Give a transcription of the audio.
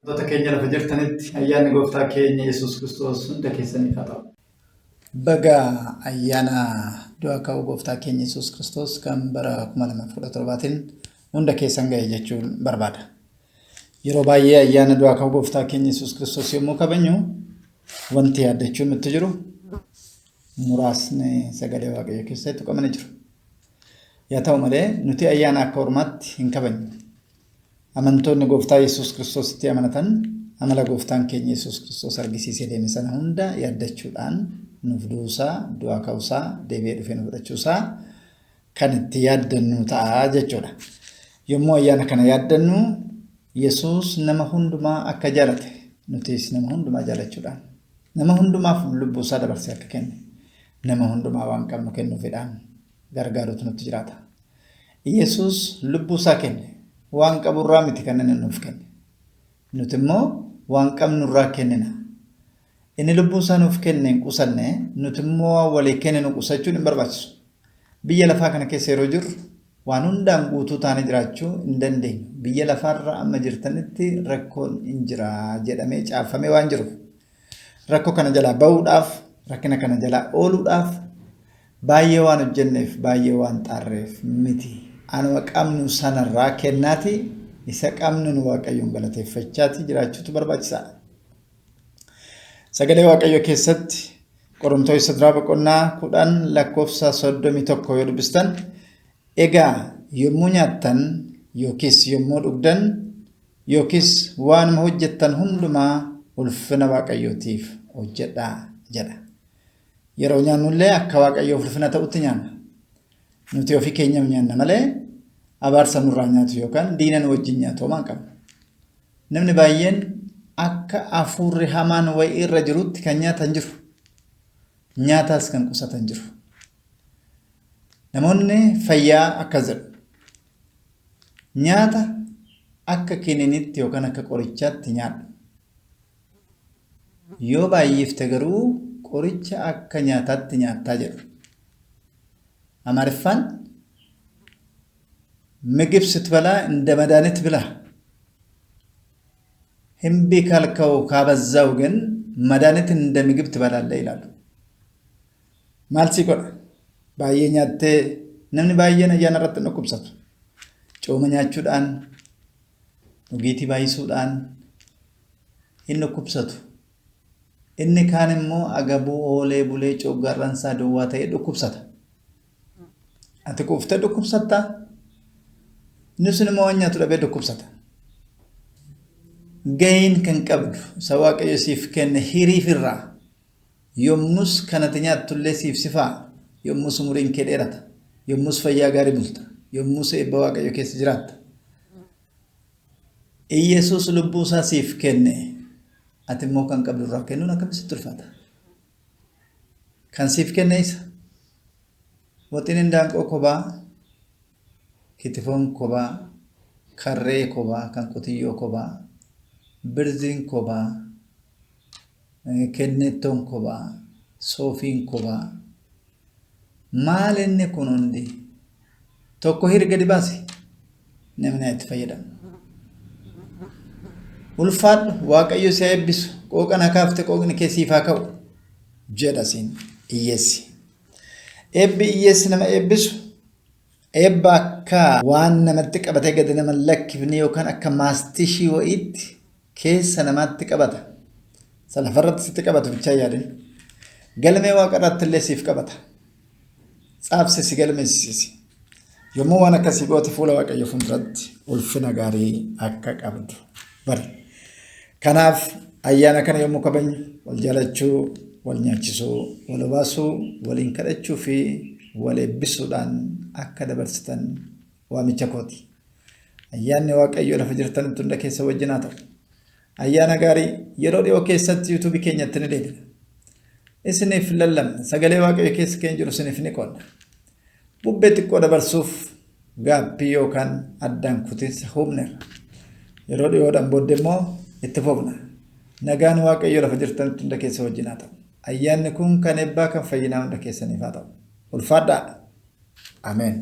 Wantoota keenya lafa jirtanitti ayyaanni gooftaa keenya Yesuus Kiristoos hunda keessaniif haa ta'u. Baga ayyaana du'a ka'uu gooftaa keenya Yesuus Kiristoos kan bara 2017tiin hunda keessan ga'e jechuun barbaada. Yeroo baay'ee ayyaana du'a ka'uu gooftaa keenya Yesuus Kiristoos yommuu kabajnu wanti yaaddachuun nutti jiru muraasni sagalee Waaqayyoo keessatti tuqamanii jiru. Yaa ta'u malee nuti ayyaana akka ormaatti hin kabajnu. Amantoonni Gooftaa Yesuus Kiristoositti amanatan amala Gooftaan keenya Yesuus Kiristoos argisiisee deeme sana hunda yaaddachuudhaan nuuf du'uusaa, du'aa ka'uusaa, deebi'ee dhufee nu fudhachuusaa kan itti yaaddannu ta'a jechuudha. Yommuu ayyaana kana yaaddannu Yesuus nama hundumaa akka jaalate nutis nama hundumaa jaalachuudhaan nama hundumaaf lubbuusaa dabarsee akka kenne nama hundumaa waan qabnu kennuufidhaan gargaaruutu nutti jiraata. Yesuus lubbuu isaa kenne. Waan qabu irraa miti kan inni nuuf kenne. Nuti immoo waan qabnu irraa kennina. Inni lubbuu isaa nuuf kenne hin qusanne, nuti immoo waan walii kenninu qusachuun hin barbaachisu. Biyya lafaa kana keessa yeroo jirru waan hundaan guutuu taanee jiraachuu hin dandeenyu. Biyya lafaarra amma jirtanitti rakkoon hin jira jedhamee caafamee waan jiruuf. Rakkoo kana jalaa ba'uudhaaf, rakkina kana jalaa ooluudhaaf Baay'ee waan hojjenneef, baay'ee waan xaarreef miti. Anuma qabnu sanarraa kennaati isa qabnuun Waaqayyoon galateeffachaati jiraachuutu barbaachisaadha. Sagalee Waaqayyoo keessatti Qorontoos duraa boqonnaa 10 lakkoofsa 31 yoo dubbistan egaa yommuu nyaattan yookiis yommuu dhugdan yookiis waanuma hojjettan hundumaa ulfina Waaqayyootiif hojjedhaa jedha. Yeroo nyaannullee akka Waaqayyoof ulfina ta'utti nyaanna. Nuti ofii keenyaaf nyaanna malee abaarsa nurraa nyaatu yookaan diina nu wajjin nyaatu homaa hin qabnu. Namni baay'een akka hafuurri hamaan wayii irra jirutti kan nyaatan jiru. Nyaataas kan qusatan jiru. Namoonni fayyaa akkas jedhu. Nyaata akka kininitti yookaan akka qorichaatti nyaadhu. Yoo baay'ifte garuu qoricha akka nyaataatti nyaattaa jedhu. Amaariffaan ምግብ ስትበላ እንደ መድኃኒት ብላ፣ እምቢ ካልከው ካበዛው ግን መድኃኒት እንደ ምግብ ትበላለህ ይላሉ። Maal sii godha? Baay'ee nyaattee namni baay'een ayyaana irratti hin dhukkubsatu. Cooma nyaachuudhaan, dhugiitii baay'isuudhaan hin dhukkubsatu. Inni kaan immoo agabuu oolee bulee coggaarraan isaa duwwaa ta'ee dhukkubsata. Ati quuftee dhukkubsattaa? Inni sun immoo waan nyaatu dhabee dhukkubsata. Gahiin kan qabdu isa Waaqayyo siif kenne hiriif irraa yommus kan ati nyaattullee siif sifaa yommus umuriin kee dheerata yommus fayyaa gaarii bulta yommus eebba Waaqayyo keessa jiraatta. Iyyasuus lubbuu isaa siif kenne ati immoo kan qabdu irraa kennuun akkamitti sitti ulfaata? Kan siif kenne isa. Waxiin indaanqoo kobaa, kitifoon kobaa, karree kobaa, kan qotiyyoo kobaa, birziin kobaa, kenneettoon kobaa, soofiin kobaa. Maal inni kun hundi? Tokko hiri gadi baasi. Namni haa itti fayyadamu. Ulfaadhu Waaqayyo si haa eebbisu. Qooqa na kaafte qooqni kee siif haa ka'u. Jedha siin hiyyeessi. Eebbi hiyyeessi nama eebbisu eebba akka waan namatti qabatee gadi nama hin lakkifne yookaan akka maastishii wayiitti keessa namaatti qabata. Isa lafarratti sitti qabatu bichaa yaadin. Galmee waaqarratti illee siif qabata. Tsaabse si galmeessisi. Yommuu waan akkasii goote fuula Waaqayyo fuulduratti ulfina gaarii akka qabdu bari. Kanaaf ayyaana kana yommuu kabajnu wal jaalachuu, wal nyaachisuu, wal obaasuu, waliin kadhachuu fi wal eebbisuudhaan akka dabarsitan waamicha kooti. Ayyaanni Waaqayyoo lafa jirtanitti hunda keessa wajjin haa ta'u. Ayyaana gaarii yeroo dhiyoo keessatti yuutuubii keenyatti ni deebina. Isiniif lallabna sagalee Waaqayyo keessa keenya jiru isiniif ni qoodna. Bubbee xiqqoo dabarsuuf gaappii yookaan addaan kutiinsa huubneerra. Yeroo dhiyoodhaan booddee immoo itti fufna. Nagaan Waaqayyo lafa jirtanitti hunda keessa wajjin haa ta'u. Ayyaanni kun kan eebbaa kan fayyinaa hunda keessaniif haa ta'u. Ulfaadhaa. Ameen.